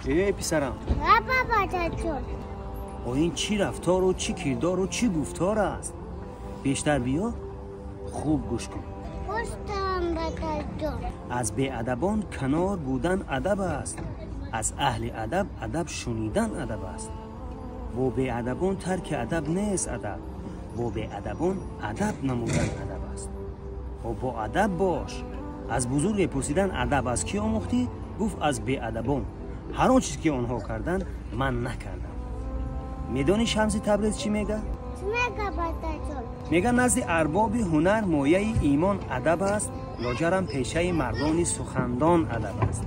Эй писарам. Бабаҷон. О ин чӣ рафтору чӣ кирдору чӣ гуфтор аст? Бештар биё, хуб гӯш кун. Гӯш дорам, бабаҷон. Аз беадабон канор будан адаб аст. Аз аҳли адаб адаб шунидан адаб аст. Бо беадабон тарки адаб нест адаб. Бо беадабон адаб намудан адаб аст. О бо адаб бош. Аз бузурге пурсидан адаб аз кӣ омӯхтӣ? Гуфт аз беадабон. Ҳар он чиз ки онҳо карданд, ман накардам. Медонӣ Шамси Табрез чӣ мега? Чӣ мега, бабаҷон? Мега назди арбоби ҳунар мояи имон адаб аст, лоҷарам пешаи мардони сухандон адаб аст.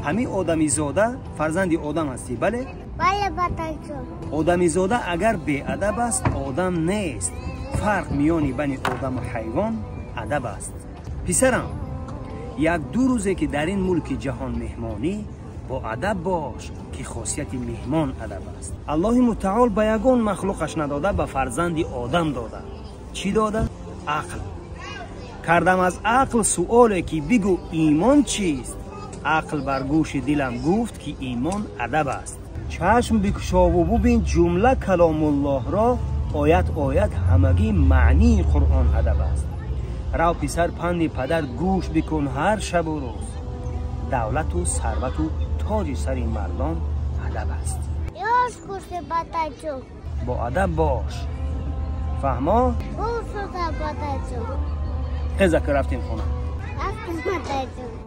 Ҳамин одамизода фарзанди одам ҳастӣ, бале? Бале, бабаҷон. Одамизода агар беадаб аст, одам нест. Фарқ миёни бани одаму ҳайвон адаб аст. Писарам, як ду рӯзе ки дар ин мулки ҷаҳон меҳмонӣ, бо адаб бош, ки хосияти меҳмон адаб аст. Аллоҳи мутаол ба ягон махлуқаш надода, ба фарзанди одам дода. Чӣ дода? Ақл. Кардам аз ақл суоле, ки бигӯ, имон чист? Ақл бар гӯши дилам гуфт, ки имон адаб аст. Чашм бикушову бубин ҷумла каломуллоҳро, оят оят ҳамагӣ маънии Қуръон адаб аст. Рав, писар, панди падар гӯш бикун ҳар шабу рӯз. Давлату сарвату тоҷи сари мардон адаб аст. Ёш куши, бабаҷон. Бо адаб бош, фаҳмо? Гӯш шуда, бабаҷон. Хеза, ки рафтем хона. Рафтем, бабаҷон.